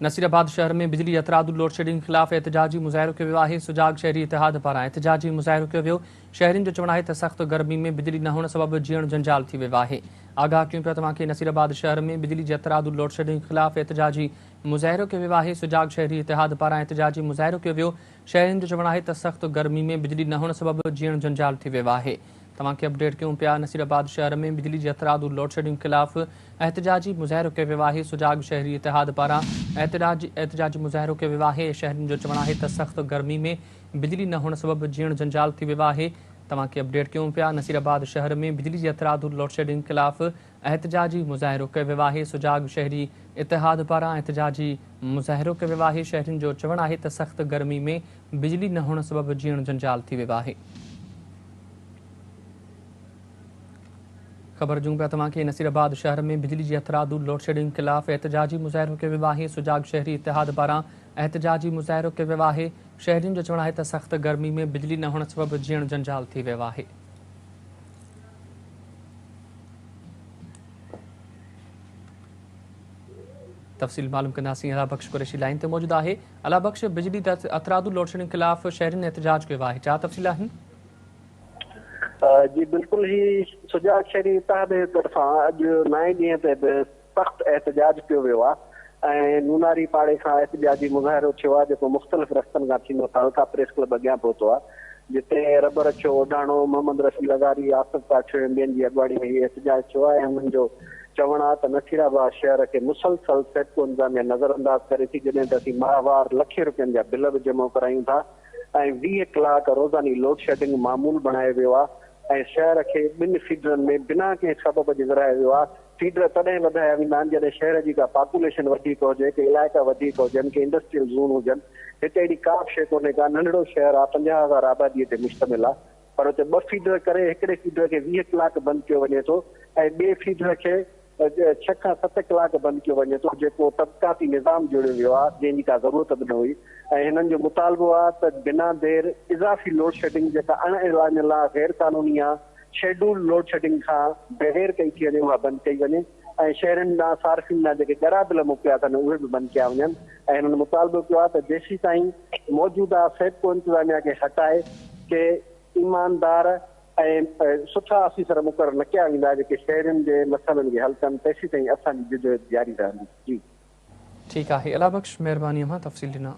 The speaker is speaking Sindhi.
نصيرآباد شهر ۾ بجلي هٿرادو لوڊشيڊنگ خلاف احتجاجي مظاهرو ڪيو ويو آهي. سجاڳ شهري اتحاد پاران احتجاجي مظاهرو ڪيو ويو. شهرين جو چوڻ آهي ته سخت گرمي ۾ بجلي نه هئڻ سبب جيئڻ جنجال ٿي ويو آهي. آگاهه ڪيون پيا توهان کي نصيرآباد شهر ۾ بجلي جي هٿرادو لوڊشيڊنگ خلاف احتجاجي مظاهرو ڪيو ويو آهي. سجاڳ شهري اتحاد پاران احتجاجي مظاهرو ڪيو ويو. شهرين جو چوڻ آهي ته سخت گرمي ۾ بجلي نه هئڻ سبب جيئڻ جنجال ٿي ويو آهي. توهان کي اپڊيٽ ڪيون پيا نصيرآباد شهر ۾ بجلي جي هٿرادو لوڊشيڊنگ خلاف احتجاجي مظاهرو ڪيو ويو آهي. سجاڳ شهري اتحاد پاران احتجاجي مظاهرو ڪيو ويو آهي. شهرين جو چوڻ آهي ته سخت گرمي ۾ بجلي نه هئڻ سبب جيئڻ جنجال ٿي ويو آهي. توهان کي اپڊيٽ ڪيون پيا نصيرآباد شهر ۾ بجلي جي هٿرادو لوڊشيڊنگ خلاف احتجاجي مظاهرو ڪيو ويو آهي. سجاڳ شهري اتحاد پاران احتجاجي مظاهرو ڪيو ويو آهي. شهرين جو چوڻ آهي ته سخت گرمي ۾ بجلي نه هئڻ سبب جيئڻ جنجال ٿي ويو آهي. خبر ڏيون پيا توهان کي نصيرآباد شهر ۾ بجلي جي هٿرادو لوڊشيڊنگ خلاف احتجاجي مظاهرو ڪيو ويو آهي. سجاڳ شهري اتحاد پاران احتجاجي مظاهرو ڪيو ويو آهي. شهرين جو چوڻ آهي ته سخت گرمي ۾ بجلي نه هئڻ سبب جيئڻ جنجال ٿي ويو آهي. تفصيل معلوم ڪنداسين الله بخش قريشي لائين تي موجود آهي. الله بخش بجلي هٿرادو لوڊشيڊنگ خلاف شهرين احتجاج ڪيو آهي ڇا تفصيل آهن؟ جي بلڪل هي سجاڳ شهري اتحاد جي طرفان اڄ نائين ڏينهن تي به سخت احتجاج ڪيو ويو آهي ۽ نوناري پاڙي کان احتجاجي مظاهرو ٿيو آهي جيڪو مختلف رستن کان ٿيندو تعلقه پريس ڪلب اڳيان پهتو آهي جتي رب رکيو اوڍاڻو، محمد رفيع لغاري، آصف ڪاٺيو ۽ ٻين جي اڳواڻي ۾ هي احتجاج ٿيو آهي ۽ انهن جو چوڻ آهي ته نصيرآباد شهر کي مسلسل سيپڪو انتظاميا نظرانداز ڪري ٿي جڏهن ته اسين ماهوار لکين روپين جا بل به جمع ڪرايون ٿا ۽ 20 ڪلاڪ روزاني لوڊشيڊنگ معمول بڻايو ويو آهي ۽ شهر کي ٻن فيڊرن ۾ بنا ڪنهن سبب جي ورهايو ويو آهي، فيڊر تڏهن وڌايا ويندا آهن جڏهن شهر جي ڪا پاپوليشن وڌيڪ هجي، ڪي علائقا وڌيڪ هجن، ڪي انڊسٽريل زون هجن، هتي اهڙي ڪا به شيء ڪونهي ڪا، ننڍڙو شهر آهي 50 هزار آبادي تي مشتمل آهي پر اتي ٻه فيڊر ڪري هڪڙي فيڊر کي 20 ڪلاڪ بند ڪيو وڃي ٿو ۽ ٻئي فيڊر کي ڇهه کان ست ڪلاڪ بند ڪيو وڃي ٿو جيڪو طبقاتي نظام جوڙيو ويو آهي جنهن جي ڪا ضرورت به نه هئي ۽ هنن جو مطالبو آهي ته بنا دير اضافي لوڊشيڊنگ جيڪا اڻ اعلانيل آهي غير قانوني آهي شيڊول لوڊشيڊنگ کان بغير ڪئي ٿي وڃي اها بند ڪئي وڃي ۽ شهرين ڏانهن صارفين ڏانهن جيڪي ڳرا بل موڪليا اٿن اهي به بند ڪيا وڃن ۽ هنن مطالبو ڪيو آهي ته جيسيتائين موجوده سيپڪو انتظاميا کي هٽائي ڪي ايماندار ۽ سٺا آفيسر مقرر نه ڪيا ويندا جيڪي شهرين جي مسئلن کي حل ڪن تيسيتائين اسان جي جدوجهد جاري رهندي. جي. ٺيڪ آهي الله بخش مهرباني اوهان تفصيل ڏنا.